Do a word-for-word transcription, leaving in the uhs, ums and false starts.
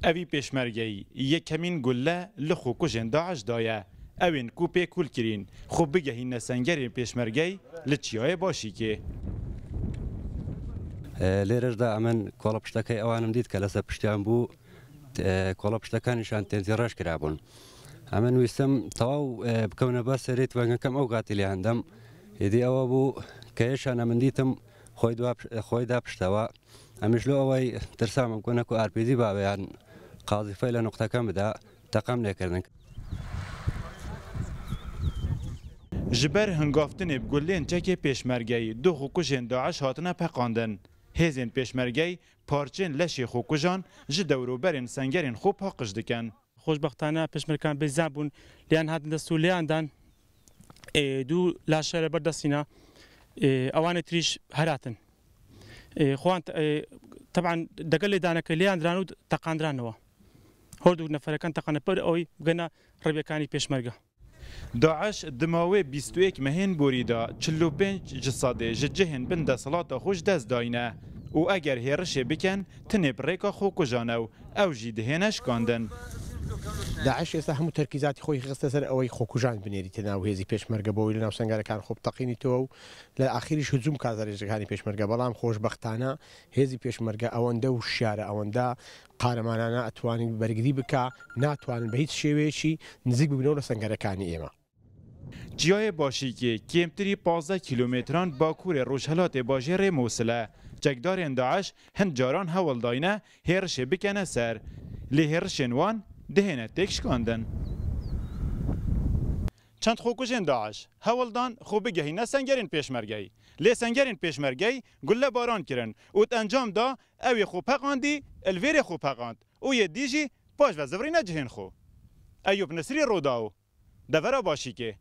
Evî pêşmergeyî yekemîn gulle li xwekujên DAIŞ daye. Ew ên ku pê kul kirîn, xwe bigehîne sengerên pêşmergeyî li Çiyayê Başîkê. E, lêrêş de emin kola piştekey ewanim dît ke lese piştiyan bû, e, kola piştekanîşan tên zî reş kirabûn. Emin wîstim tewaw, e, bikewne ber serê twengekem ew gatî lê hendem. Êdî ewa bû ke êşan emin dîtim xwey da piştewa. Em ji lo ewey tirsa min ku ne ku R P G bavê yan qazîfey li nuqteke min de teqem lê kirin. Ji ber hingavtinê bi gulên çekê pêşmergeyî du xwekujên DAIŞ hatine peqandin. Hêzên pêşmergeyî parçên leşê xwekujan ji dewroberên sengerên xwe paqij dikin. Xoşbextane pêşmergekan bêzar bûn, lêyan hatin dest û lêyan dan. Ê, du laşê li ber destî ne. Ê, ewanê tirî jî her hatin. Ê, xwan, ê, teban degel lê dane ke lêyan diran û teqandiran newe. Hordûk neferekan teqane per ew bigihine rêbekanî pêşmerge. DAIŞ di mawê bîst û yek mehên borî de çil û pênc ji sedê ji cihên bin desthilata xwe ji dest dayne û eger hêrişê bikin, tinê bi rêka xwekujan e û ew jî dihêne şikandin. داعش ئێستا هەموو تەرکیزاتی خۆی خستە سەر ئەوەی خۆکوژان بنێریتە ناو هێزی پێشمەرگە بۆ ئەوەی لەناو سەنگەرەکان خۆ بتەقێنیتەوە و لە ئاخیریش هجوم کا سەر هێزەکانی پێشمەرگە. بەڵام خۆشبەختانە هێزی پێشمەرگە ئەوەندە وشیارە، ئەوەندە قارەمانانە ئەتوانی بەرگری بکا، ناتوانن بە هیچ شێوەیەکی نزیک ببنەوە لە سەنگەرەکانی ئێمە. Çiyayê Başîkê kêmtirî pazdeh kîlometran bakurê rojhilatê bajêrê Mûsil e. Çekdarên DAIŞ hin caran hewl dayne hêrişê bikene ser. Lê hêrişên wan dihêne têk şikandin. Çend xwekujên DAIŞ hewl dan xwe bigehîne sengerên pêşmergeyî. Lê sengerên pêşmergeyî gulle baran kirin û di encam de ew ê xwe peqandî, li vêrê xwe peqand û yê dî jî paş ve zivirîne cihên xwe. Eyûp Nisrî, Rûdaw, devera Başîkê.